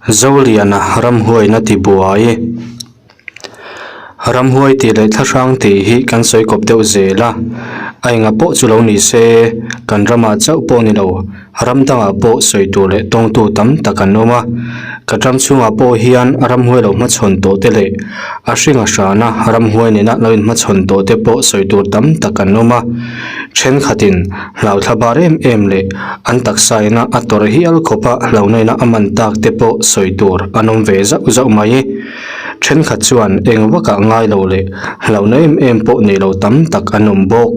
Zoliana ramhuaina tibuai. Ramhuai tih leh thlahrang tih hi kan sawi kawp deuh zel a, a enga pawh chu lo ni se, kan ramah chauh pawh ni lo, ram dangah pawh sawi tur leh tawngtu tam tak an awm a. Kan ram chhungah pawh hian ramhuai lo hmachhawn tawh te leh a hringa hrana ramhuai nena lo inhmachhawn tawh te pawh sawi tur tam tak an awm a. Thenkhatin hlauthla bar em em leh an taksa ina a tawrh hial khawpa hlauhnaina a man tak te pawh sawi tur an awm ve zauh zauh mai. Thenkhat chuan eng vakah ngai lo leh hlauhna em em pawh nei lo tam tak an awm bawk.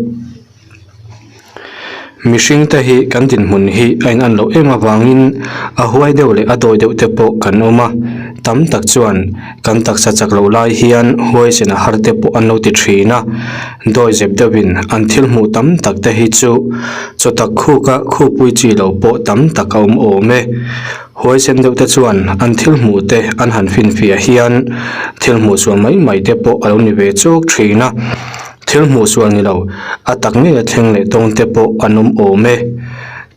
Mihring te hi kan dinhmun hi a in an loh em avangin a huai deuh leh a dawi deuh te pawh kan awm a, tam tak chuan kan taksa chak loh lai hian huaisen a har te pawh an lo ti thin a. Dawi zep deuhin an thil hmuh tam tak te hi chu chaw tak khuka khupui chi lo pawh tam tak a awm awm e. Huaisen deuh te chuan an thil hmuh te an han finfiah hian thil hmuh sual mai mai te pawh a lo ni ve chawk thin a, thil hmuh sual ni lo a tak ngei a thleng leh tawng te pawh an awm awm e.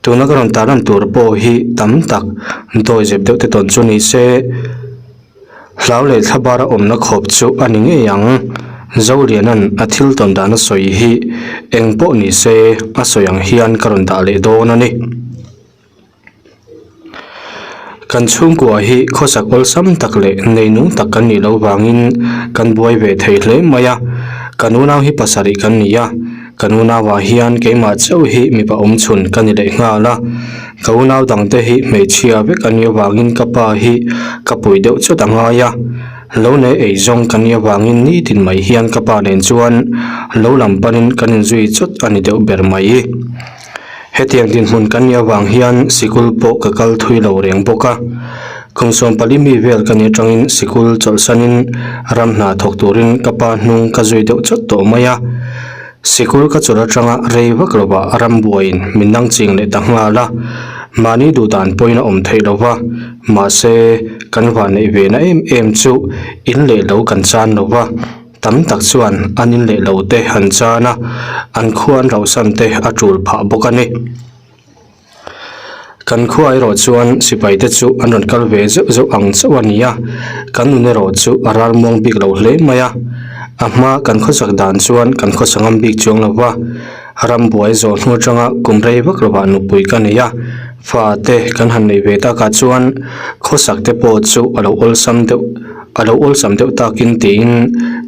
Tuna ka rawn tarlan tur pawh hi tam tak dawi zep deuh te tawn chu ni se. Hlau leh thlabara awmna khawp chu a ni ngei ang. Zoliana'n a thil tawn dan a sawi hi eng pawh ni se a sawi ang hian ka rawn dah leh dawn a ni. Kan chhungkua hi khawsak awlsam tak leh neinung tak kan nih loh vangin kan buai ve thei hle mai a. Kan unau hi pasarih kan ni a, kan unauah hian keimah chauh hi mipa awmchhun ka ni leh nghal a. Ka unau dangte hi hmeichhia vek a nih avangin ka pa hi ka pui deuh chawt a ngai a, lo nei ei zawng ka nih avangin nitin mai hian ka pa nen chuan lo lam panin kan inzui chawt a ni deuh ber mai. Hetiang dinhmun kan nih avang hian sikul pawh ka kal thui lo reng bawk a, kum 14 mi vel ka nih atangin sikul chawlhsanin ram hna thawk turin ka pa hnung ka zui deuh chawt tawh mai a. Sikul ka chawlh atanga rei vak lovah rambuaiin min dang ching leh ta nghal a, mahni duh dan pawhin a awm theih lo va, mahse kan vanneih ve na em em chu in leh lo kan chan lo va, tam tak chuan an in leh lo te han chan a, an khua an rauhsan te a tul phah bawk a ni. Kan khua erawh chuan sipai te chu an rawn kal ve zeuh zeuh ang chauh a ni a, kan nun erawh chu a ral muang bik lo hle mai a. A hma kan khawsak dan chuan kan khawsa ngam bik chuang lo va, rambuai zawh hnu atanga kum rei vak lovah nupui ka nei a, fa te kan han nei ve takah chuan khawsak te pawh chu a lo awlsam deuh a lo awlsam deuh takin tiin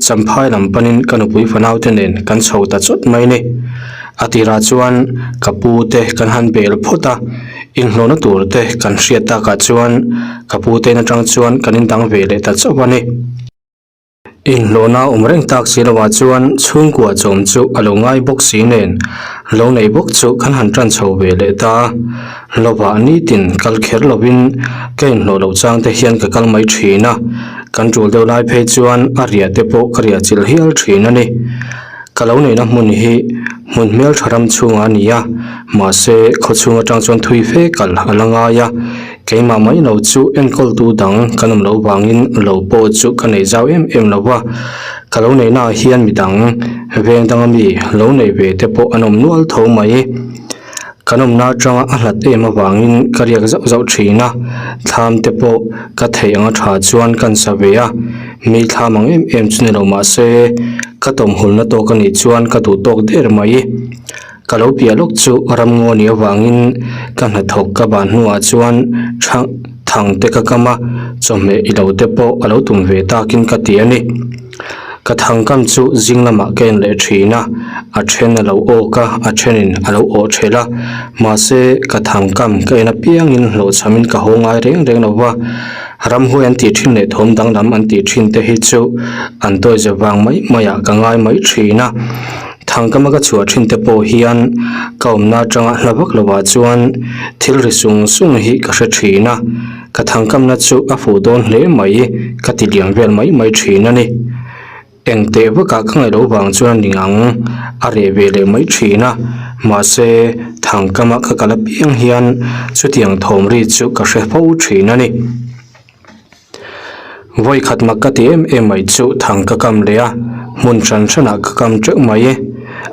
champhai lam panin ka nupui fanau te nen kan chho ta chawt mai ni. A tirah chuan ka pu te kan han bel phawt a, inhlawhna tur te kan hriat takah chuan ka pu te in atang chuan kan indang ve leh ta chauh a ni. Inhlawhna awm reng tak si lovah chuan chhungkua chawm chu a lo ngai bawk si nen lo nei bawk chu kan han tan chho ve leh ta a, lovah nitin kal kher lovin ka inhlawh loh chang te hian ka kal mai thin a, kan tul deuh lai phei chuan a riah te pawh ka riah chilh hial thin a ni. Ka lo neihna hmun hi hmun hmeltha ram chhungah a ni a, mahse khaw chhung atang chuan thui fe kal a la ngai a, keimah mai lo chu enkawltu dang kan awm loh vangin lo pawh chu ka nei zau em em lo va, ka lo neihna ah hian midang veng danga mi lo nei ve te pawh an awm nual tho mai. Kan awmna atanga a hlat em avangin ka riak zauh zauh thin a, thlam te pawh ka theih anga tha chuan kan sa ve a, mi thlam ang em em chu ni lo mahse ka tawmhulna tawk a nih chuan ka duh tawk der mai. Ka lo piah lawk chu ramngaw a nih avangin ka hnathawk ka ban hnuah chuan thang thang te ka kam a, chawhmeh i lo te pawh a lo tum ve takin ka ti a ni. Ka thangkam chu zing lamah ka en leh thin a, a then a lo awk a, a thenin a lo awh thelh a, mahse ka thangkam ka en apiangin hlawhchhamin ka haw ngai reng reng lo va, ramhuai an tih thin leh thawm danglam an tih thin te hi chu an tawize vang mai maiah ka ngai mai thin a, thangkama ka chhuah thin te pawh hian ka awmna atanga hla vak lovah chuan thil ri sung sung hi ka hre thin a. Ka thangkamna chu a fuh dawn hle mai, ka ti liam vel mai mai thin a ni. Eng teh vakah ka ngaih loh vang chuan a ning ang, a reh ve leh mai thin a. Mahse, thangkama ka kal apiang hian chutiang thawm ri chu ka hre fo thin a ni. Vawi khat mak ka ti em em mai chu thang ka kam leh a, hmun hran hranah ka kam teuh mai.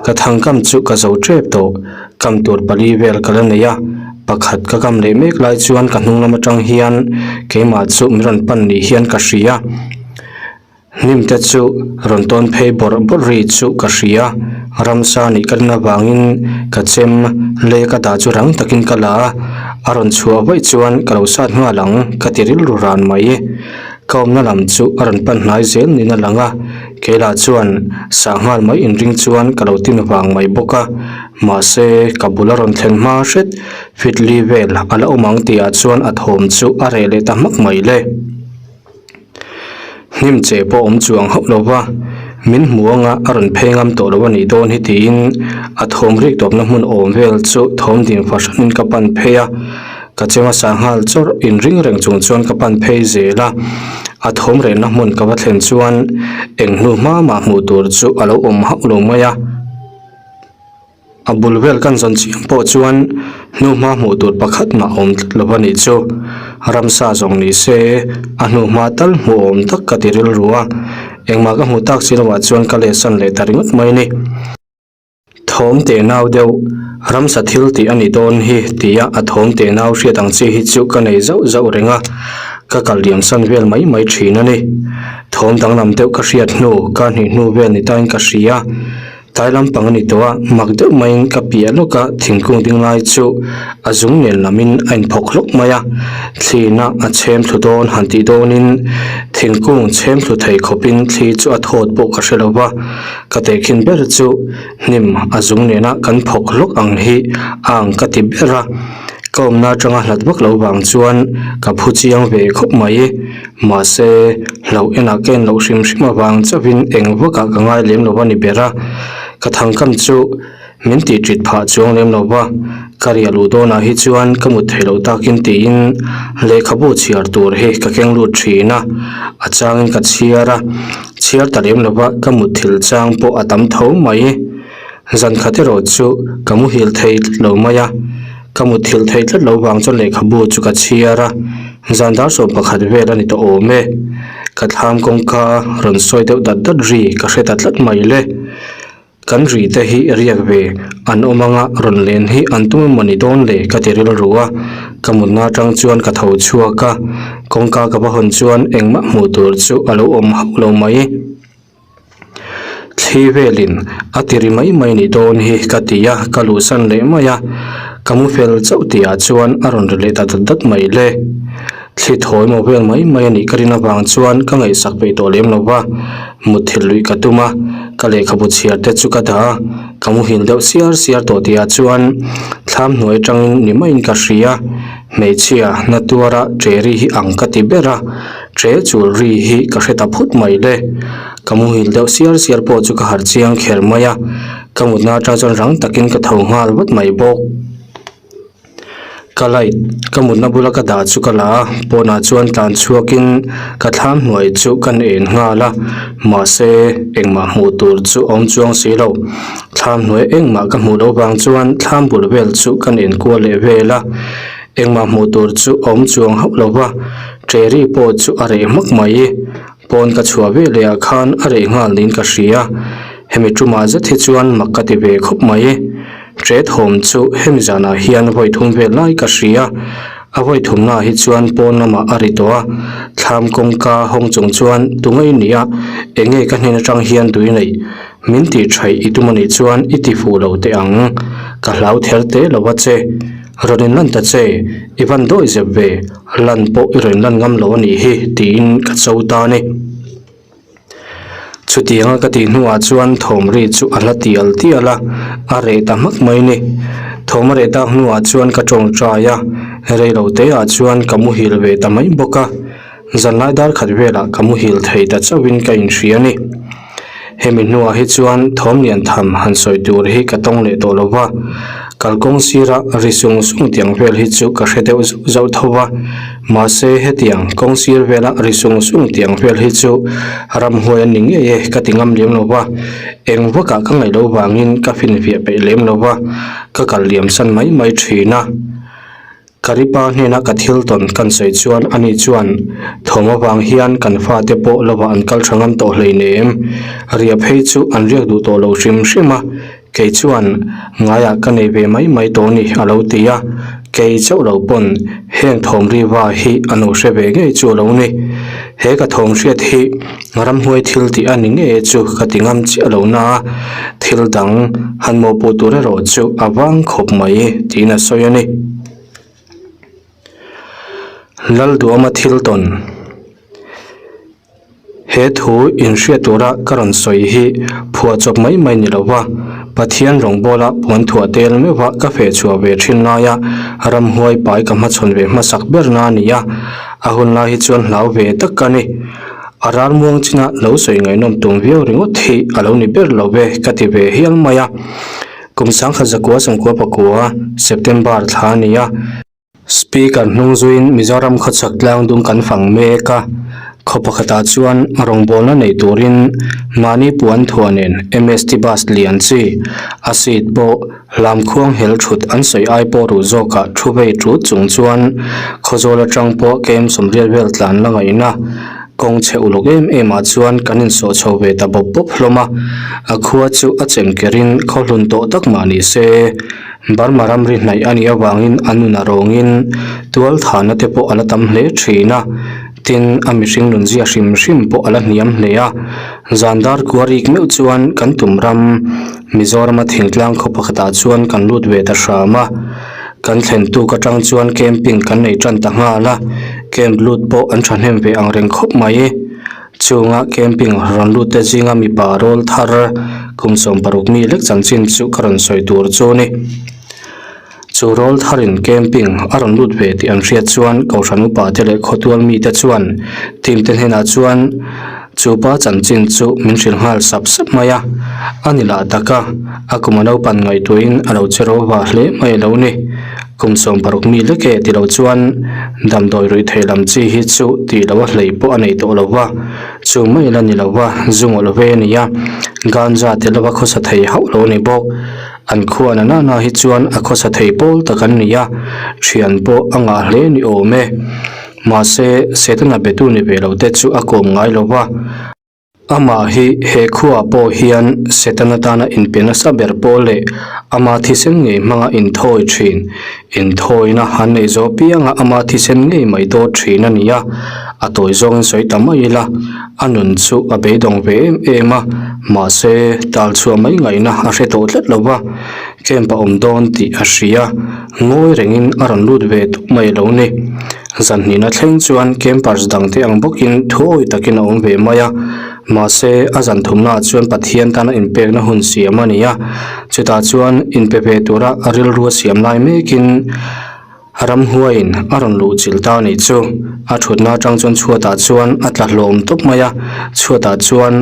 Ka thangkam chu ka zo tep tawh, kam tur pali vel ka la nei a. Pakhat ka kam leh mek lai chuan ka hnung lam atang hian keimah chu min rawn pan ni hian ka hria. Hnim te chu rawn tawn phei bawrh bawrh ri chu ka hria. Ramsa nih ka rin avangin ka chem lei ka dah chu rang takin ka la a, a rawn chhuah vaih chuan ka lo sat nghal ang ka ti rilru ran mai. Ka awmna lam chu a rawn pan hnai zel niin a lang a, keilah chuan sah nghal mai inring chuan ka lo tin vang mai bawk a, mahse ka bul a rawn thlen hma hret fitli vel a la awm ang tihah chuan a thawm chu a reh leh ta hmak mai le. Hnim che pawh awm chuang hauh lo va, min hmu anga a rawn phei ngam tawh lo a nih dawn hi tiin a thawm rik tawpna hmun awm vel chu thawm ding fahranin ka pan phei a. Ka che hmasa nghal chawrh inring reng chung chuan ka pan phei zel a, a thawm rehna hmun ka va thlen chuan eng hnu hma mah hmuh tur chu a lo awm hauh lo mai a. A bul vel kan zawn chiang pawh chuan hnu hma hmuh tur pakhat mah awm tlat lo a nih chu. Ramsa zawng ni se a hnu hma tal hmuh awm tak ka ti rilru a, engmah ka hmuh tak si lohah chuan ka lehsan leh ta ringawt mai a ni. Thawm teh nau deuh, ramsa thil tih a nih dawn hi tia a thawm teh nau hriat ang chi hi chu ka nei zauh zauh reng a, ka kal liam san vel mai mai thin a ni. Thawm danglam deuh ka hriat hnu, ka hnih hnu vel ni tain ka hria. Tlai lampang a ni tawh a, mak deuh maiin ka piah lawk a, thingkung ding lai chu a zung nen lamin a inphawk hlawk mai a, thlina a chhem thlu dawn han tih dawnin thingkung chhem thlu thei khawpin thli chu a thawt pawh ka hre lo va, ka tehkhin ber chu hnim a zung nena kan phawk hlawk ang hi a ang ka ti ber a, ka awmna atanga hlat vak lo vang chuan ka phu chiang ve khawp mai. Mahse, hlauh enah ka en loh hrim hrim avang chauhin eng vakah ka ngai lem lo a ni ber a, ka thangkam chu min tih ṭit phah chuang lem lo va, ka riah luh dawnah hi chuan ka mut theih loh takin tiin lehkhabu chhiar tur hi ka keng lut ṭhin a, a changin ka chhiar a, chhiar ta lem lo va ka mut thil chang pawh a tam tho mai. Zan khat erawh chu ka muhil thei tlat lo mai a, ka muthilh thei tlat lo vang chuan lehkhabu chu ka chhiar a, zan dar 11 vel a ni tawh awm e. Ka thlam kawngka rawn sawi deuh dat dat ri ka hre ta tlat mai le. Kan ri te hi riak ve an awm anga rawn len hi an tum emaw ni dawn le ka ti rilru a, ka mutna atang chuan ka tho chhuak a, kawngka ka va hawn chuan engmah hmuh tur chu a lo awm hauh lo mai. Thli velin a ti ri mai mai nih dawn hi ka ti a, ka luhsan leh mai a, ka mu fel chauh tihah chuan a rawn ri leh ta dat dat mai le. Thli thawi maw vel mai mai a nih ka rin avang chuan ka ngaihsak peih tawh lem lo va, mutthilh luih ka tum a, ka lehkhabu chhiar te chu ka dah a, ka muhil deuh siar siar tawh tihah chuan thlam hnuai atangin ni maiin ka hria, hmeichhia na tuara ṭe ri hi ang ka ti ber a. Ṭe chul ri hi ka hre ta phut mai le. Ka muhil deuh siar siar pawh chu ka harh chiang kher mai a, ka mutna atang chuan rang takin ka tho nghal vat mai bawk. Ka light ka mutna bula ka dah chu ka la a, pawnah chuan tlan chhuakin ka thlam hnuai chu ka en nghal a, mahse engmah hmuh tur chu a awm chuang si lo. Thlam hnuai engmah ka hmuh loh vang chuan thlam bul vel chu ka en kual leh vel a. Engmah hmuh tur chu a awm chuang hauh lo va, Cherry pawh chu a reh hmak mai. Pawn ka chhuah ve leh ah khan a reh nghal niin ka hria. Hemi tumah zet hi chuan mak ka ti ve khawp mai. Che thawm chu hemi zanah hian vawi thum vel lai ka hria. A vawi thumnaah hi chuan pawn lamah a ri tawh a, thlam kawngka hawng chung chuan tunge i nia, enge ka hnen atang hian tui neih? Min tih thaih i tum anih chuan i ti fuh lo teh ang. Ka hlau ther teh lo a che. Rawn in lan ta che, i van dawi zep ve, lan pawh i rawn lan ngam lo a nih hi, tiin ka cho ta a ni. Chutianga ka tih hnuah chuan thawm ri chu a hla tial tial a, a reh ta hmak mai ni. Thawm a reh tak hnuah chuan ka tawngtai a, rei lo teah chuan ka muhil ve ta mai bawk a. Zanlai dar khat velah ka muhil thei ta chauhin ka inhria a ni. Hemi hnuah hi chuan thawm lian tham han sawi tur hi ka tawng leh tawh lo va, kalkawng sira ri sung sung tiang vel hi chu ka hre deuh zauh zauh tho va, mahse hetiang kawng sir vela ri sung sung tiang vel hi chu ramhuai an ni ngei e ka ti ngam lem lo va, eng vakah ka ngaih loh vangin ka finfiah peih lem lo va, ka kal liam san mai mai thin a. Karipa hnena ka thil tawn kan sawi chuan ani chuan thawm avang hian kan fate pawh lovah an kal tha ngam tawh hleinem. Ria phei chu an riak duh tawh lo hrim hrim a, kei chuan ngaiah ka nei ve mai mai tawh a ni a lo ti a. Kei chauh lo pawn heng thawm riva hi a lo hre ve ngei chu a lo ni. He ka thawm hriat hi ramhuai thil tih a ni ngei chu ka ti ngam chiah lo na a, thil dang han mawhpuh tur erawh chu a vang khawp mai tiin a sawi a ni. Lalduama thil tawn. He thu inhriat tura ka rawn sawi hi phuah chawp mai mai ni lova, Pathian rawngbawla puan thuah tel meuha ka feh chhuah ve thin laia ramhuai pai ka hmachhawn ve hmasak ber na a ni a, a hun lai hi chuan hlau ve tak ka ni. A ralmuang china lo sawi ngaihnawm tum viau ringawt hi a lo ni ber lo ve ka ti ve hial mai a. Kum sangkhat zakua sawmkua pakua, September thla a ni a. Speaker hnung zuiin Mizoram khawchhak tlang dum kan fang mek a, khaw pakhatah chuan rawngbawlna nei turin mahni puan thuah nen MST bus lian chi a seat pawh lamkhuang hel thut an sawi ai pawh ruh zawkah thu vei tut chung chuan Khawzawl atang pawh kem sawmriat vel tlan la ngaihna kawng chhe uluk em em ah chuan kan insawh chho ve ta bawp bawp hlawm a, a khua chu a chem kerin khaw hlun tawh tak mah ni se. Burma ramri hnaih a nih avangin a nun a rawngin tual thahna te pawh a la tam hle thin a, tin a mihring nunzia hrim hrim pawh a la hniam hle a. Zan dar kua rik meuh chuan kan tum ram Mizorama thingtlang khaw pakhatah chuan kan lut ve ta hram a, kan thlen tuk atang chuan camping kan nei tan ta nghal a, camp lut pawh an thahnem ve ang reng khawp mai. Chunga camping rawn lut te zinga mipa rawl thar kum 16 mi lek chanchin chu ka rawn sawi tur chu a ni. Chu rawl tharin camping a rawn lut ve tih an hriat chuan Kohhran upa te leh khawtual mite chuan team te hnenah chuan chu pa chanchin chu min hrilh nghal sap sap mai a. A ni lah tak a, a kum a naupan ngaihtuahin a lo che ro va hle mai a lo ni. Kum 16 mi lek e ti lo chuan damdawi ruih theih lam chi hi chu tih loh a hlei pawh a nei tawh lo va, chu mai la ni lo va, zu ngawlh ve a ni a, ganja tel lova khawsa thei hauh lo a ni bawk. An khua na nana hi chuan a khawsa thei pawl tak an ni a, thian pawh a ngah hle ni awm e. Mahse, Setana betu ni ve lo te chu a kawm ngai lo va. Amah hi he khuaah pawh hian Setana tana inpe nasa ber pawl leh ama thisen ngei hmanga inthawi thin, inthawina han neih zawh pianga ama thisen ngei mai dawt thin a ni a, a tawi zawngin sawi ta mai ila, a nun chu a beidawng ve em em a, mahse tal chhuah mai ngaihna a hre tawh tlat lo va, camp a awm dawn tih a hria, ngawi rengin a rawn lut ve tawp mai lo ni. Zanhnihna thleng chuan campers dangte ang bawkin thuawi takin a awm ve mai a, mahse a zan thumnaah chuan Pathian tana inpekna hun siam a ni a, chutah chuan inpe ve tura a rilru a siam lai mekin ramhuaiin a rawn luh chilh ta a nih chu. A thutna atang chuan chhuatah chuan a tla hlawm tawp mai a, chhuatah chuan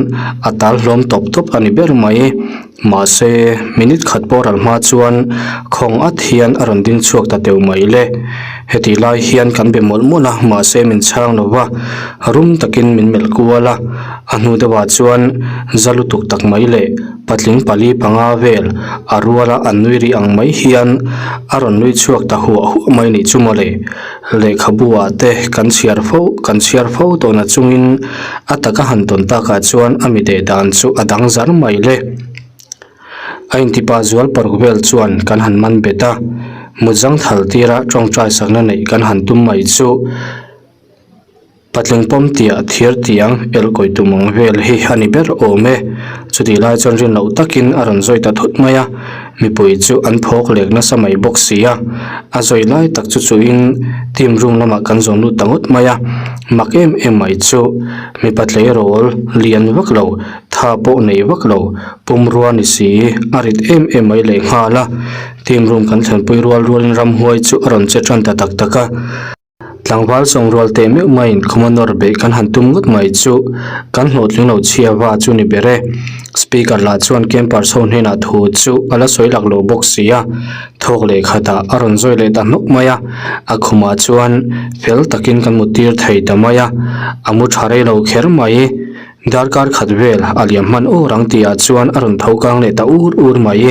a tal hlawm tawp tawp a ni ber mai. Mahse, minute khat pawh ral hma chuan khawng at hian a rawn ding chhuak ta teuh mai le. Hetih lai hian kan be mawlh mawlh a, mahse min chhang lo va, rum takin min melh kual a. A hnu deuhah chuan za lutuk tak mai leh patling pali panga vel a ruala an nui rih ang mai hian a rawn nui chhuak ta huah huah mai nih chu mawle. Lehkhabu ah te kan chhiar fo kan chhiar fo tawhna chungin a taka han tawn takah chuan a mi deh dan chu a dang zar mai le. A intipa zual paruk vel chuan kan han man bet a, mutzang thal tira tawngtai sakna neih kan han tum mai chu. Patling pawm tiah thir tiang elh kawi tum ang vel hi a ni ber awm e. Chutih lai chuan rin loh takin a rawn zawi ta thut mai a, mipui chu an phawk lek nasa mai bawk si a. A zawi lai tak chu chuhin team room lamah kan zawn lut ta ngawt mai a, mak em em mai chu mipa tleirawl lian vak lo, tha pawh nei vak lo, pumrua ni si a rit em em mai lehnghal a. Team room kan thlenpui rual rualin ramhuai chu a rawn che tan ta tak tak a. Tlangval sawngrual teh meuh maiin khuma nawr beih kan han tum ngawt mai chu kan hlawhtling lo chhia va chu ni ber e. Speaker lah chuan campers ho hnenah thu chu a la sawi lak lo bawk si a, thawk leh khatah a rawn zawi leh ta hnawk mai a, a khumah chuan fel takin kan mut tir thei ta mai a, a mu tha rei lo kher mai. Darkar khat vel a liam hman ur ang tihah chuan a rawn tho kang leh ta ur ur mai.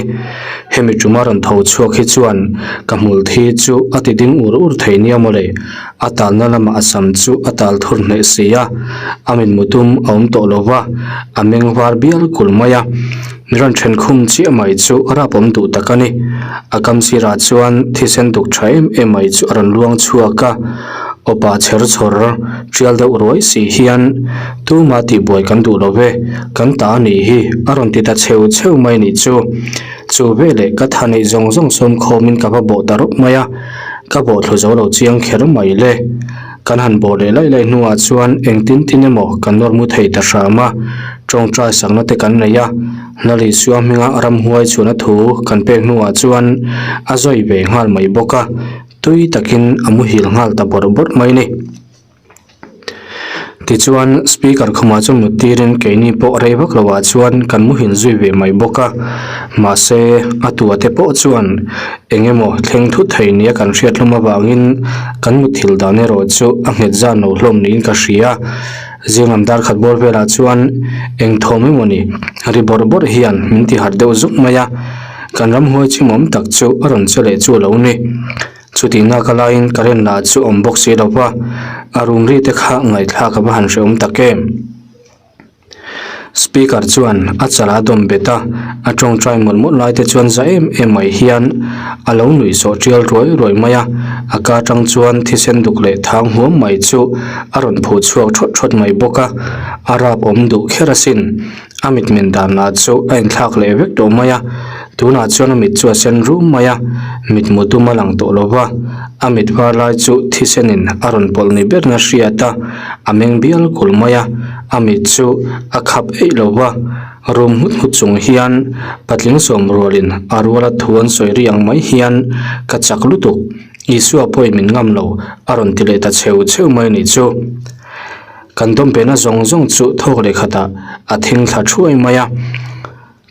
Hemi tuma rawn tho chhuak hi chuan ka hmul thi chu a ti ding ur ur thei nia mawle. A talna lamah a sam chu a tal thur hneh si a, a mitmu tum a awm tawh lo va, a meng var bial kulh mai a. Mi rawn then khum chiah mai chu rap awm duh tak a ni. A kam sirah chuan thisen duk tha em em mai chu a rawn luang chhuak a, awpa chher chhawr tial deuh ruai si hian tuma tihbuai kan duh lo ve, kan ta a nih hi a rawn ti ta cheu cheu mai nih chu. Chu veleh ka tha neih zawng zawng sawm khawmin ka va bawh ta rawp mai a, ka bawh thlu zo lo chiang kher mai le. Kan han bawh leh laih laih hnuah chuan engtin tin emaw kan nawr mu thei ta hram a, tawngtai sakna te kan nei a, Lalisua hminga ramhuai chhuahna thu kan pek hnuah chuan a zawi ve nghal mai bawk a, tui takin a muhil nghal ta bawrh bawrh mai a ni. Tichuan speaker khumah chuan mut tirin keini pawh rei vak loah chuan kan muhil zui ve mai bawk a, mahse a tua te pawh chuan eng emaw thleng thut thei nia kan hriat hlawm avangin kan mutthil dan erawh chu a nghet zan lo hlawm niin ka hria. Zinglam dar khat bawr velah chuan eng thawm emaw ni ri bawrh bawrh hian min ti harh deuh zuk mai a, kan ramhuai chimawm tak chu a rawn che leh chu a lo ni. Chutihna ka laiin current lah chu awm bawk si lo va, a rum ri te kha ngaihthlak a va han hrehawm tak em? Speaker chuan a chal a dawm bet a, a tawngtai mawlh mawlh lai te chuan za em em mai hian a lo nuih sawh tial ruai ruai mai a, a ka atang chuan thisen duk leh thang huam mai chu a rawn phuh chhuak thawt thawt mai bawk a, a rap awm duh kher asin. A mitmen dan lah chu a inthlak leh vek tawh mai a, tunah chuan a mit chu a sen rum mai a, mitmu dum a lang tawh lo va, a mit var lai chu thisenin a rawn pawlh ni berna hriat a, a meng bial kulh mai a, a mit chu a khap eih lo va, rum nghut nghut chung hian patling sawm rualin a ruala thu an sawi ri ang mai hian ka chak lutuk, Isua pawhin min ngam lo a rawn ti leh ta cheu cheu mai a nih chu. Kan dawmpehna zawng zawng chu thawk leh khatah a thing thla thuai mai a,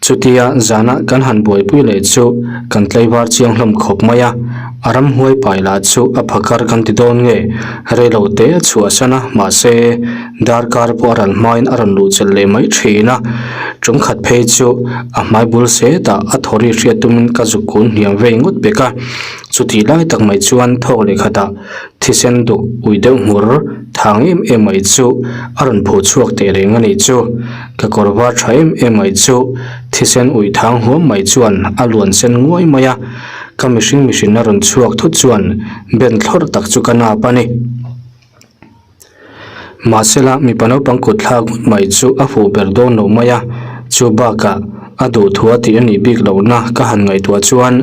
chutia zana kan han buaipui leh chu kan tlaivar chiang hlawm khawp mai a, a ramhuai pai lah chu a phakar kan ti dawn nge reilo te a chhuahsan a, mahse darkar pawh a ral hmain a rawn luh chelh leh mai thin a, tum khat phei chu a hmai bul setah a thaw ri hriat tumin ka zuk kun hniam vei ngawt pek a, chutih lai tak mai chuan thawk leh khatah Thisen duk ui deuh hmur thang em em mai chu a rawn phuh chhuak teh reng a nih chu. Ka kawr var tha em em mai chu thisen ui thang huam mai chuan a luan sen nguai mai a, ka mihring mihrinna rawn chhuak thut chuan ben thlawrh tak chu ka nap a ni. Mahsela mipa naupang kut thlak ngawt mai chu a fuh ber dawn lo mai a, chu bakah a duhthua tih a nih bik lohna ka han ngaihtuah chuan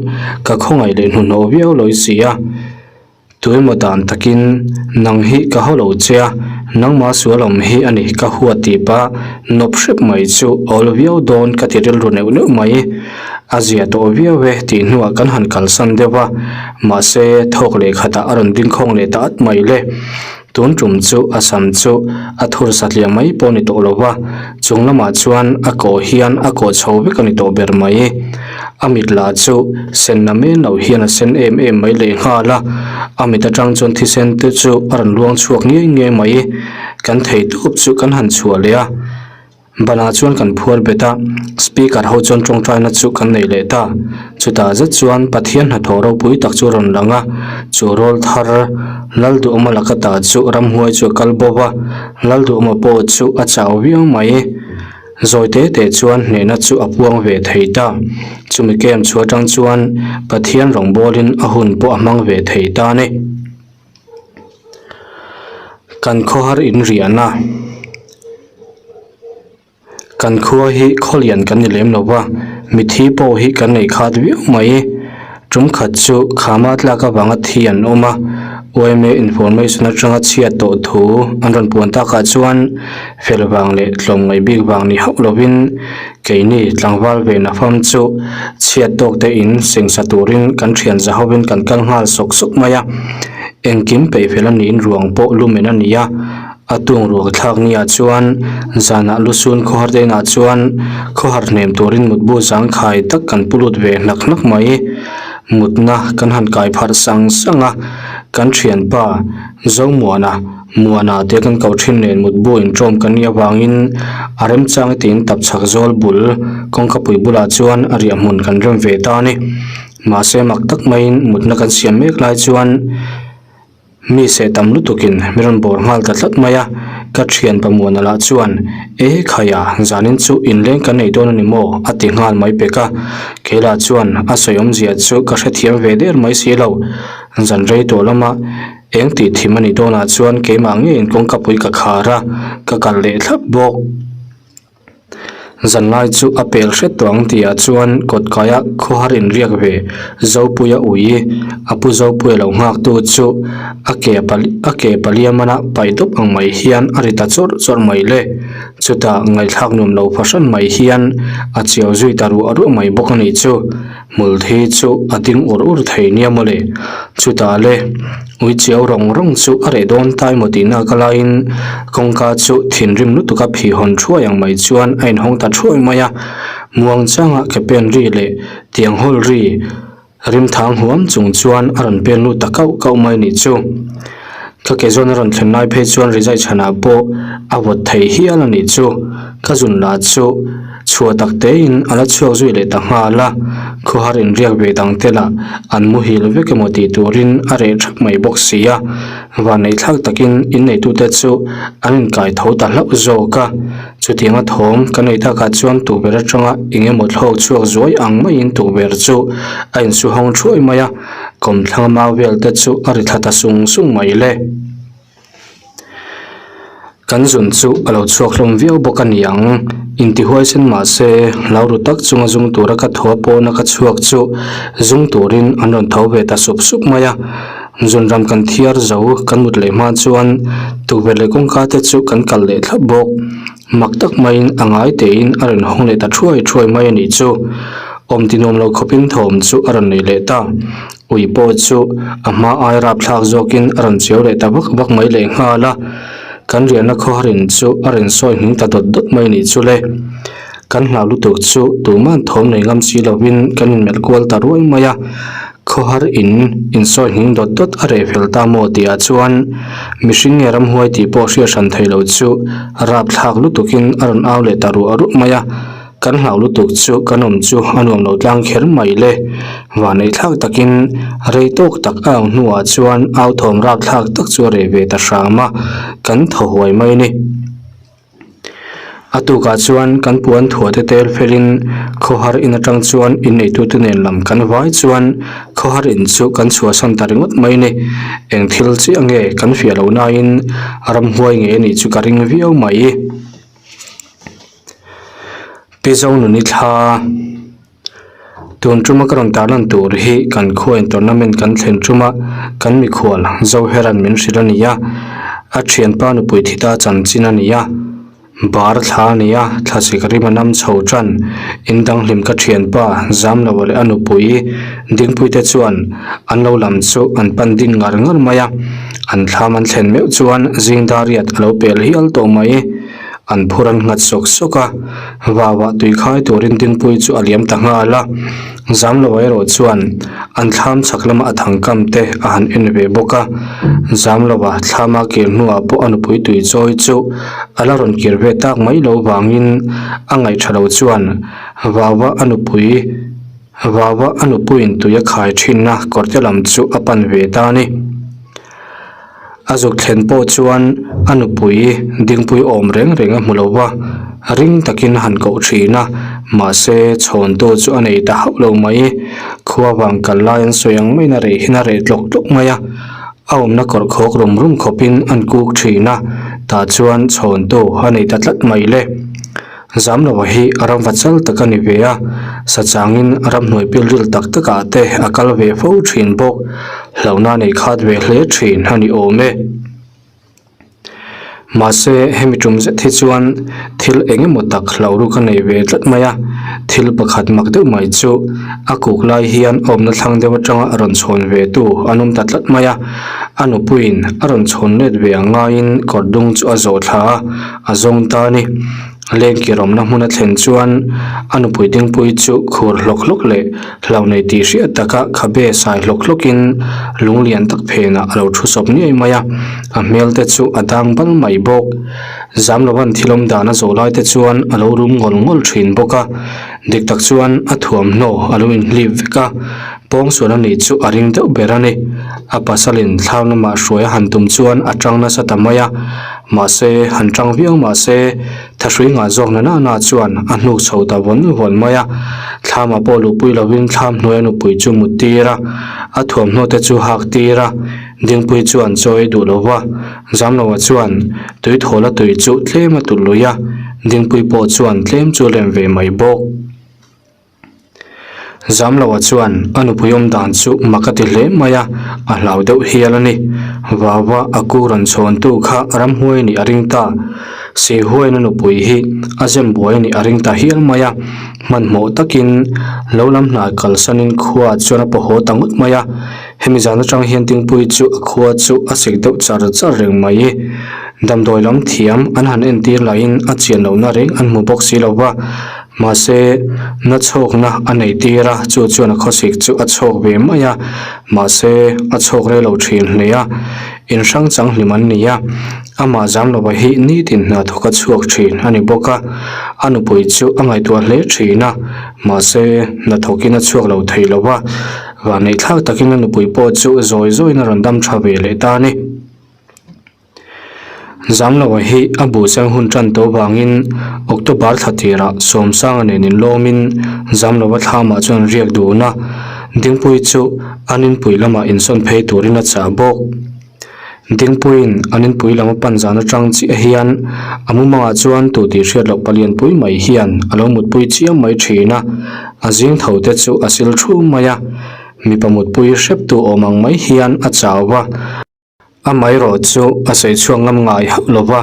ka khawngaih leh hnuhnawh viau lawi si a. Tuemaw dan takin, Nang hi ka haw lo che a, nangma sual awm hi a ni ka huat tih pah nawp hrep mai chu awl viau dawn ka ti rilru neuh neuh mai. A zia tawh viau e tih hnuah kan han kalsan deuh a, mahse thawk leh khatah a rawn ding khawng leh ta at mai le. Tun tum chu a sam chu a thur satliah mai pawh a ni tawh lo va, chung lamah chuan a kawh hian a kawh chho vek a ni tawh ber mai. A mit lah chu sen na men lo hian a sen em em mai leh nghal a, a mit atang chuan thisen te chu a rawn luang chhuak ngiai ngiai mai. Kan thei tawp chu kan han chhuah leh a, banah chuan kan phuar bet a, speaker ho chuan tawngtaina chu kan nei leh ta. Chutah zet chuan Pathian hnathawh ropui tak chu a rawn lang a, chu rawl thar Lalduhawma laka ta chu ramhuai chu a kal bawk a, Lalduhawma pawh chu a chau viau mai. Zawi te te chuan hnehna chu a puang ve thei ta. Chumi camp chhuah atang chuan Pathian rawngbawlin a hun pawh a hmang ve thei ta a ni. Kan khawhar inriahna Kan khua hi khawlian kan ni lem lo va, mithi pawh hi kan nei khat viau mai. Tum khat chu khama tlak avanga thi an awm a, yma information atanga chhiat tawh thu an rawn puan takah chuan fel vang leh tlawmngaih bik vang ni hauh lovin keini tlangval ve nafam chu chhiat tawk te in sengsa turin kan thian za hovin kan kal nghal sawk sawk mai a, engkim peih fel a niin ruang pawh lumen a ni a. A tung ruak thlak ni ah chuan zanah lusun khawhar te inah chuan khawhar hnem turin mutbu zangkhai tak kan pu lut ve hnak hnak mai. Mutna kan han kai pharh sang sang a, kan thianpa Zomuana, Muana tia kan ko thin nen mutbu inṭawm kan nih avangin a remchang tiin tapchhak zawl bul kawngkapui bulah chuan a riah hmun kan rem ve ta a ni. Mahse mak tak maiin mutna kan siam mek lai chuan Mi seh tam lutukin mi rawn bawr nghal ta tlat mai a, ka thian Pamuana lah chuan, E khaia, zanin chu inleng kan nei dawn a ni maw? a ti nghal mai pek a. Kei lah chuan a sawi awmzia chu ka hrethiam ve der mai si lo. Zan rei tawh lama eng tih thim a nih dawnah chuan keimah ngeiin kawngkapui ka khar a, ka kalh leh thlap bawk. Zanlai chu a pel hret tawh ang tih ah chuan kawtkaia khawhar inriak ve Zopuia ui a pu Zopuia lo nghak tu chu a ke a ke paliam mana paih dawp ang mai hian a ri ta chawrh chawrh mai le. Chutah ngaihthlak nuam lo fahran mai hian a chiau zui ta ruah ruah mai bawk a nih chu. Hmul thi chu a ding ur ur thei nia mawle. Chutah le, ui chiau rawng rawng chu a reh dawn ta emaw tihna ka laiin kawngka chu thinrim lutuka phih hawn thuai ang mai chuan a inhawng ta thuai mai a. Muang changa ke pen ri leh tiang hawl ri rim thang huam chung chuan a rawn pen lut ta kauh kauh mai nih chu. Ka ke zawn a rawn thlen lai phei chuan rizai chhanah pawh a vawt thei hial a nih chu. Ka zun lah chu chhuah tak tein a la chhuak zui leh ta nghal a, khawhar inriak ve dang te lah an muhil vek emaw tih turin a reh thap mai bawk si a, vanneihthlak takin inneitute chu an inkai tho ta hlauh zawk a, chutianga thawm kan nei takah chuan tukverh atanga eng emaw thlawk chhuak zuai ang maiin tukverh chu a insuhawng thuai mai a, kawmthlang mau vel te chu a ri thla ta sung sung mai le. Kan zun chu a lo chhuak hlawm viau bawk a ni ang. Intihuaisen mah se, hlau ru tak chunga zung tura ka thaw pawna ka chhuak chu zung turin an rawn tho ve ta sup sup mai a. Zunram kan thiar zo kan mut leh hma chuan tukverh leh kawngka te chu kan kal leh thlap bawk. Mak tak maiin a ngai tein a rawn hawng leh ta thuai thuai mai a nih chu. Awm ti nuam lo khawpin thawm chu a rawn nei leh ta. Ui pawh chu a hma ai rapthlak zawkin a rawn chiau leh ta vak vak mai leh nghal a, kan riahna khawharin chu a rawn sawi hming ta dawt dawt mai nih chu le. Kan hlau lutuk chu tuman thawm nei ngam si lovin kan inmelh kual ta ruai mai a, khawhar in insawi hming dawt dawt a reh fel ta maw tihah chuan mihring nge ramhuai tih pawh hriat hran thei lo chu rapthlak lutukin a rawn au leh ta ruah ruah mai a. Kan hlau lutuk chu kan awm chu a nuam lo tlang kher mai le. Vaneihthlak takin rei tawk tak a ang hnuah chuan au thawm rapthlak tak chu a reh ve ta hram a, kan thaw huai mai a ni. A tukah chuan kan puan thuah te tel felin khawhar in atang chuan inneitute nen lam kan vai chuan khawhar in chu kan chhuahsan ta ringawt mai a ni. Eng thil chiah nge kan fiah loh nain ramhuai ngei a nih chu ka ring viau mai. Pi Zonuni thla tun tuma ka rawn tarlan tur hi kan khuain tournament kan thlen tuma kan mikhual Zoheran min hrilh a ni a, a thianpa nupui thi ta chanchin a ni a, bar thla a ni a, thla chik rim a nam chho tan, in danghlim ka thianpa Zamloa leh a nupui Dingpuite chuan an lo lam chu an pan ding ngar ngar mai a, an thlam an thlen meuh chuan zing dariat a lo pel hial tawh mai. An phur an nghat sawk sawk a, vauah tui khai turin Dingpui chu a liam ta nghal a. Zamloa erawh chuan an thlam chhak lama a thangkam te a han en ve bawk a. Zamloa thlama kir hnuah pawh a nupui tui chawi chu a la rawn kir ve tak mai lo vangin a ngaih tha lo chuan vauah a nupui vauah a nupuiin tui a khai thinna kawrte lam chu a pan ve ta a ni. A zuk thlen pawh chuan a nupui dingpui awm reng reng a hmu lo va, ring takin a han koh thin a, mahse chhawntu chu a nei ta hauh lo mai. Khua vang kal lai an sawi ang maiin a reh hin a reh tlawk tlawk mai a, a awmna kawr khawk rum rum khawpin an kuk thin a, tah chuan chhawntu a nei ta tlat mai le. Zamloa hi ramva chal tak a ni ve a, sachangin ramhnuai pilril tak takah te a kal ve fo thin bawk. Hlauhna nei khat ve hle thin a ni awm e. Mahse, hemi tum zet hi chuan thil eng emaw tak hlauh ruk a nei ve tlat mai a, thil pakhat mak deuh mai chu a kuk lai hian awmna thlang deuh atanga a rawn chhawn ve tu an awm ta tlat mai a, a nupuiin a rawn chhawn let ve ang ngaiin kawr dung chu a zawh thla a, a zawng ta a ni. Lengkir awmna hmun a thlen chuan a nupui dingpui chu khur hlawk hlawk leh hlau nei tih hriat taka khabe sai hlawk hlawkin lung lian tak phenah a lo thu sawp ngei mai a, a hmel te chu a dang bal mai bawk. Zam lovan thil awm dan a zawh lai te chuan a lo rum ngawl ngawl thin bawk a, dik tak chuan a thuamhnaw a lo inhlip vek a, pawngsual a nih chu a ring deuh ber a ni. A pasalin thlam lamah hruai a han tum chuan a tang nasa ta mai a, mahse han tang viau mahse thahrui ngah zawk na na na chuan a hnuk chho ta vawn vawn mai a, thlamah pawh luhpui lovin thlam hnuaia nupui chu mut tir a, a thuamhnaw te chu hak tir a, Dingpui chuan chaw ei duh lo va, Zamloa chuan tui thawl a tui chu tlem a tulh lui a, Dingpui pawh chuan tlem chu a lem ve mai bawk. Zamloa chuan a nupui awm dan chu mak a ti hle mai a, a hlau deuh hial a ni. Vava a ku rawn chhawntu kha ramhuai nih a ring ta. Seihuain a nupui hi a zem buai nih a ring ta hial mai a, hmanhmawh takin lo lam hnai kalsanin khua chuan a paw haw ta ngawt mai a. Hemi zan atang hian Dingpui chu a khua chu a sik deuh char char reng mai. Damdawi lam thiam an han entir lahin a chian lohna reng an hmu bawk si lo va, mahse na chhawkna a nei tir a, chu chuan a khawsik chu a chhawk ve mai a, mahse a chhawk rei lo thin hle a, in hrang chang hlim an ni a, amah zam lova hi nitin hna thawk a chhuak thin a ni bawk a, a nupui chu a ngaihtuah hle thin a, mahse hnathawkin a chhuak lo thei lo va. Vanneih thlak takin a nupui pawh chu zawi zawiin a rawn dam tha ve leh ta a ni. Zamloa hi a buhseng hun tan tawh vangin October thla tirah Sawmsanga nen inlawmin Zamloa thlamah chuan riak dun a, Dingpui chu an inpui lamah insawn phei turin a chah bawk. Dingpuiin an inpui lam a pan zan atang chiah hian a mumangah chuan tu tih hriat loh palianpui mai hian a lo mutpui chiam mai thin a, a zing tho te chu a sil thu mai a, mipa mutpui hrep tu awm ang mai hian a chau va, amaherawh chu a sawi chhuak ngam ngai hauh lo va,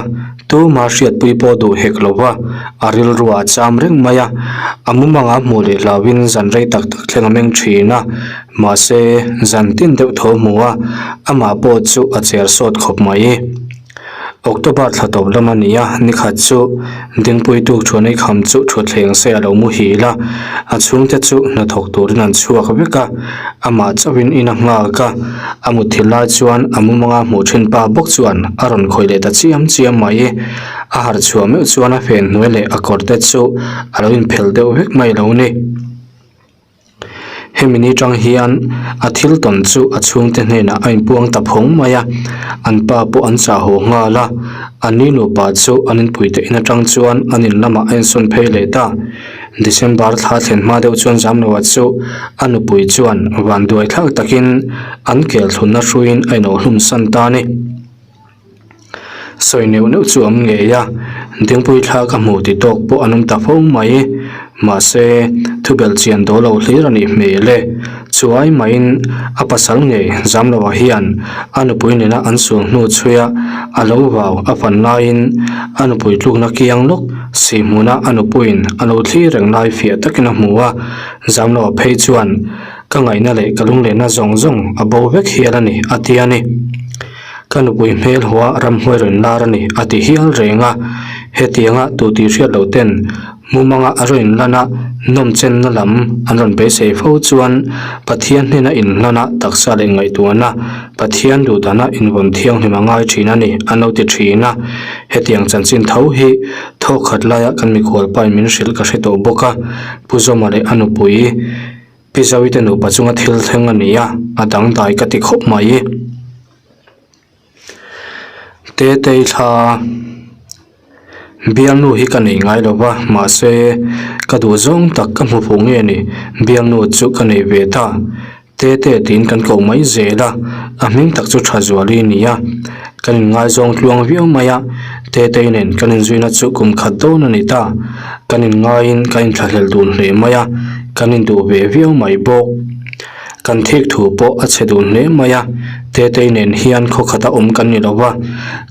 tuma hriatpui pawh duh hek lo va, a rilruah a cham reng mai a, a mumangah hmuh leh hlauhin zan rei tak tak thleng a meng thin a. Mahse, zan tin deuh tho hmu a, amah pawh chu a cher sawt khawp mai. October thla tawp lam a ni a, nikhat chu Dingpui tuk thuan ei kham chu thutthleng se a lo muhil a, a chhungte chu hnathawk turin an chhuak vek a, amah chauhin in a nghak a, a mutthil lai chuan a mumanga hmuh thin pa bawk chuan a rawn khawih leh ta chiam chiam mai. A harh chhuah meuh chuan a fen hnuai leh a kawr te chu a lo inphelh deuh vek mai lo ni. Hemi ni tang hian a thil tawn chu a chhungte hnenah a inpuang ta phawng mai a, an pa pawh an chah haw nghal a, an ni nupa chu an inpuite in atang chuan an in lamah a insawn phei leh ta. December thla thlen hma deuh chuan Zamloa chu a nupui chuan vanduai thlak takin an kel thlunna hruiin a inawhhlum san ta a ni. Sawi neuh neuh chu awm ngei a, Dingpui thla ka hmu ti tawk pawh an awm ta fo mai. Mahse, thubelh chian dawl lo hlir a nih hmel e. Chuai maiin a pasal ngei Zamloa hian a nupui nena an sul hnu chhuia a lo vau a fan laiin a nupui tlukna kiang lawk si hmuna a nupuiin a lo thlir reng lai fiah takin a hmu a, Zamloa phei chuan ka ngaihna leh ka lunglehna zawng zawng a bo vek hial a ni a ti a ni. Ka nupui hmel hua ramhnuai rawn lar a ni a ti hial reng a, hetianga tu tih hriat loh ten mumanga a rawn inlan a, nawmchenna lam an rawn beisei fo chuan Pathian hnena inhlan a taksa leh ngaihtuahna Pathian duhdana invawn thianghlim a ngai thin a ni an lo ti thin a, hetiang chanchin tho hi thawk khat laia kan mikhual pain min hrilh ka hre tawh bawk a, Pu Zawma leh a nupui. Pi Zawite nupa chunga thil thleng a ni a, a dangdai ka ti khawp mai. Tetei thla bialnu hi ka nei ngai lo va, mahse ka duh zawng tak ka hmu fuh nge ni, bialnu chu ka nei ve ta. Tete tiin kan koh mai zel a, a hming tak chu Thazuali a ni a. Kan inngaizawng tluang viau mai a, Tetei nen kan inzuina chu kum khat dawn a ni ta. Kan inngaiin ka inthlahlel dun hle mai a, kan induh ve viau mai bawk. Kan thik thu pawh a chhe dun hle mai a, Tetei nen hian khaw khata awm kan ni lo va,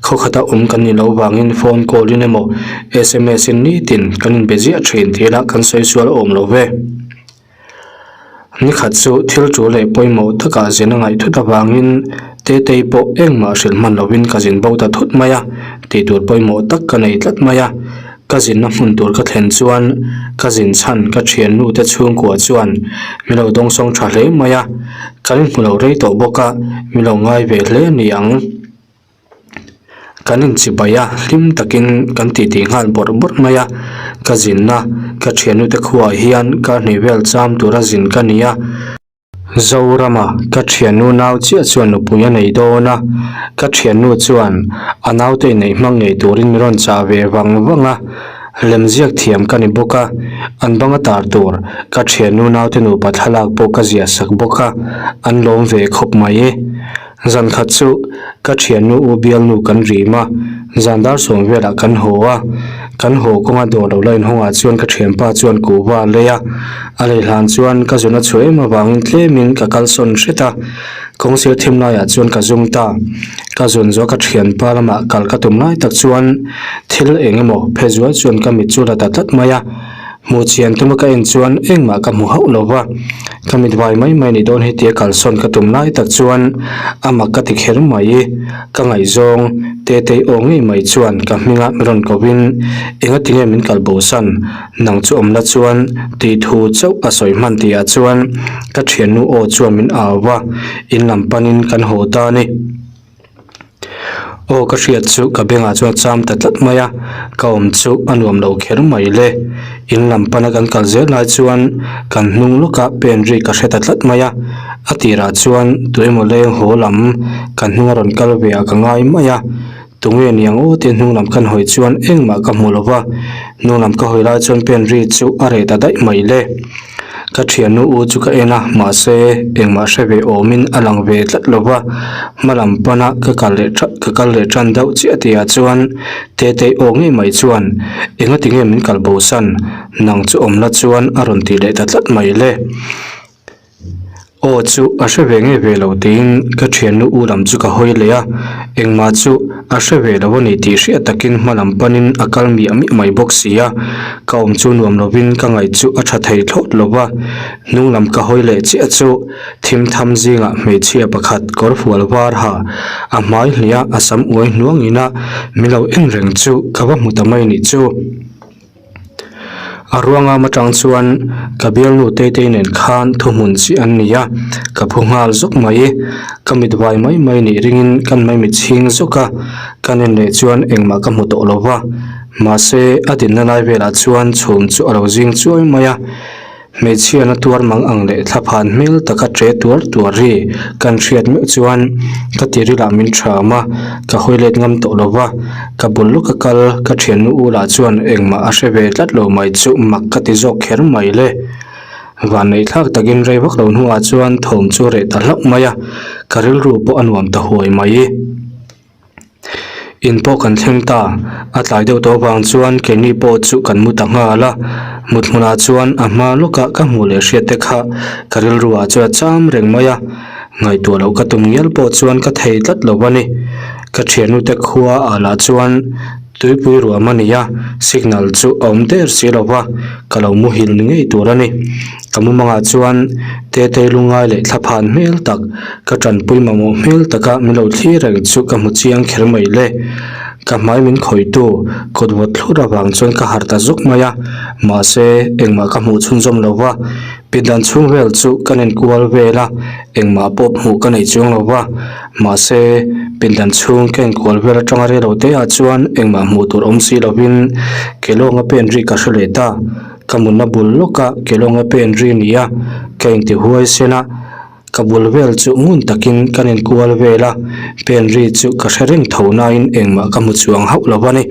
khaw khata awm kan ni lo vangin phone call in emaw sms in nitin kan inbe ziah thin tih lah kan sawi sual awm lo ve. Nikhat chu thil tul leh pawimawh takah zin a ngaih thut avangin Tetei pawh engmah hrilh hman lovin ka zin bo ta thut mai a, tih tur pawimawh tak ka nei tlat mai a. Ka zinna hmun tur ka thlen chuan ka zin chhan ka thiannu te chhungkua chuan min lo dawngsawng tha hle mai a, kan inhmu lo rei tawh bawk a, min lo ngai ve hle a ni ang. Kan inchibai a, hlim takin kan titi nghal bawrh bawrh mai a, ka zinna ka thiannu te khuaah hian kar hnih vel cham tura zin ka ni a. Zorama, ka thiannu nau chiah chuan nupui a nei dawn a, ka thiannu chuan a naute inneih hmang ngei turin min rawn chah ve vang vang a, lemziak thiam ka ni bawk a, an banga tar tur ka thiannu naute nupa thlalak pawh ka ziah sak bawk a, an lawm ve khawp mai. Zan khat chu ka thiannu u bialnu kan rim a, zan dar sawm velah kan haw a, kan haw kawnga dawr lo la inhawngah chuan ka thianpa chuan kuhva a lei a, a lei hlan chuan ka zun a chhuah em avangin tlemin ka kalsawn hret a, kawngsir thim laiah chuan ka zum ta. Ka zun zawh ka thianpa lamah kal ka tum lai tak chuan thil eng emaw phe zual chuan ka mit chu la ta tlat mai a. Hmuh chian tuma ka en chuan engmah ka hmu hauh lo va, ka mit vai mai mai ni dawn hetia kalsawn ka tum lai tak chuan a mak ka ti kher mai. Ka ngaihzawng Tetei aw ngei mai chuan ka hminga mi rawn kovin enga tinge min kal bosan nang chu awm la chuan tih thu chauh a sawi hman tihah chuan ka thiannu aw chuan min au va, in lam panin kan haw ta a ni. Aw ka hriat chu ka bengah chuan a cham ta tlat mai a, ka awm chu a nuam lo kher mai le. In lam pana kan kal zel lai chuan kan hnung lawkah pen ri ka hre ta tlat mai a, a tirah chuan tuemaw leng haw lam kan hnung a rawn kal ve ah ka ngai mai a, tunge niang aw tia hnung lam kan hawi chuan engmah ka hmu lo va, hnung lam ka hawi lai chuan pen ri chu a reh ta daih mai le. Ka thiannu u chu ka en a, mahse engmah hre ve awmin a lang ve tlat lo va, hma lam pana ka kal leh tha ka kal leh tan deuh chiah tihah chuan Tetei aw ngei mai chuan engati nge min kal bosan nang chu awm la chuan a rawn ti leh ta tlat mai le. Aw chu a hre ve ngei ve lo tiin ka thiannu u lam chu ka hawi leh a, engmah chu a hre ve lo a ni tih hriat takin hma lam panin a kal miah miah mai bawk si a, ka awm chu nuam lovin ka ngaih chu a tha thei thlawt lo va, hnung lam ka hawi leh chiah chu thim tham zingah hmeichhia pakhat kawr fual var ha a hmai hliah a sam uai hnuangin a min lo en reng chu ka va hmu ta mai nih chu. A ruangam atang chuan ka bialnu Tetei nen khan thuhmun chi an ni a, ka phu nghal zawk mai. Ka mit vai mai mai nih ringin kan maimit chhing zawk a, ka nen leh chuan engmah ka hmu tawh lo va. Mahse, a dinna lai velah chuan chhum chu a lo zing chuai mai a. Hmeichhia na tuar mang ang leh thlaphan hmel taka che tuar tuar ri kan hriat meuh chuan ka tirilah min ṭham a, ka hawi let ngam tawh lo va, ka bul lawka kal ka ṭhiannu u lah chuan engmah a hre ve tlat lo mai chu mak ka ti zawk kher mai le. Vanneih thlak takin rei vak lo hnuah chuan thawm chu reh ta hlauh mai a, ka rilru pawh a nuam ta huai mai. In pawh kan thleng ta, a tlai deuh tawh avang chuan keini pawh chu kan mu ta nghal a, mut hmunah chuan a hma lawkah ka hmuh leh hriat te kha ka rilru ah chuan a cham reng mai a, ngaihtuah loh ka tum ngial pawh chuan ka thei tlat lo a ni. Ka thiannu te khua ah lah chuan tuipui ruam a ni a, signal chu a awm der si lo va, ka lo muhil ni ngei tur a ni. Ka mumangah chuan Tetei lungai leh thlaphan hmel tak, ka tanpui mamawh hmel taka min lo thlir reng chu ka hmu chiang kher mai le. Ka hmai min khawitu kawt vawt thlur avang chuan ka harh ta zuk mai a, mahse engmah ka hmuh chhunzawm lo va, pindan chhung vel chu ka nen kual vel a, engmah pawh hmuh ka nei chuang lo va, mahse pindan chhung ka enkual vel atanga reilo te ah chuan engmah hmuh tur awm si lovin kelawnga pen ri ka hre leh ta. Ka munna bul lawka kelawnga pen ri ni a, ka inti huai sen a, ka bul vel chu ngun takin kan inkual vel a, pen ri chu ka hre reng tho nain engmah ka hmu chuang hauh lo a ni.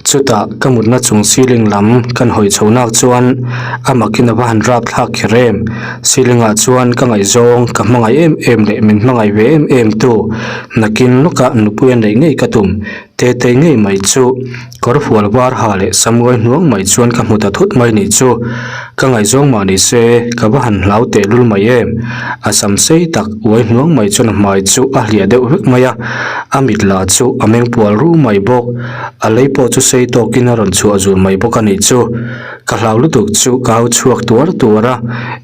Chutah ka mutna chung ceiling lam kan hawi chho nak chuan a makin a va han rap thlak kher em, ceiling ah chuan ka ngaihzawng ka hmangaih em em leh min hmangaih ve em em tu nakin lawkah nupui a neih ngei ka tum Tetei ngei mai chu kawr fual var ha leh Samuel hnuang mai chuan ka hmu ta thut mai nih chu. Ka ngaihzawng mah ni se ka va han hlau teh lul mai em. A sam sei tak uai hnuang mai chuan a hmai chu a hliah deuh vek mai a, a mit lah chu a meng pual ru mai bawk. A lei pawh chu sei tawkin a rawn chhuah zul mai bawk a nih chu. Ka hlau lutuk chu ka au chhuak tuar tuar a,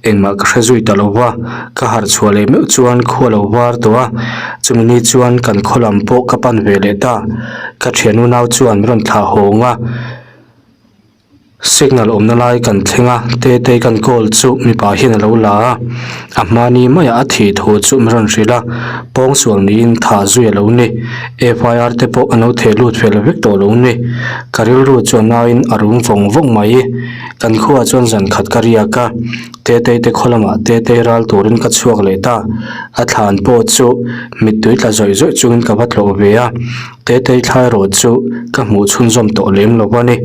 engmah ka hre zui ta lo va, ka harh chhuah leh meuh chuan khua lo var tawh a, chumi ni chuan kan khaw lam pawh ka pan ve leh ta. Ka thian unau chuan min rawn thlah hawng a. Signal awmna lai kan thleng a, Tetei kan call chu mipa hian a lo la a, a hmani maiah a thih thu chu min rawn hrilh a, pawngsual niin thah zui a lo ni. FIR te pawh an lo theh lut fel vek tawh lo ni. Ka rilru chu a nauin a rum vawng vawng mai. Kan khuaah chuan zan khat ka riak a, Tetei te khaw lamah Tetei ral turin ka chhuak leh ta. A thlan pawh chu mittui tla zawih zawih chungin ka va tlawh ve a, Tetei thlai rawh chu ka hmuh chhunzawm tawh lem lo a ni.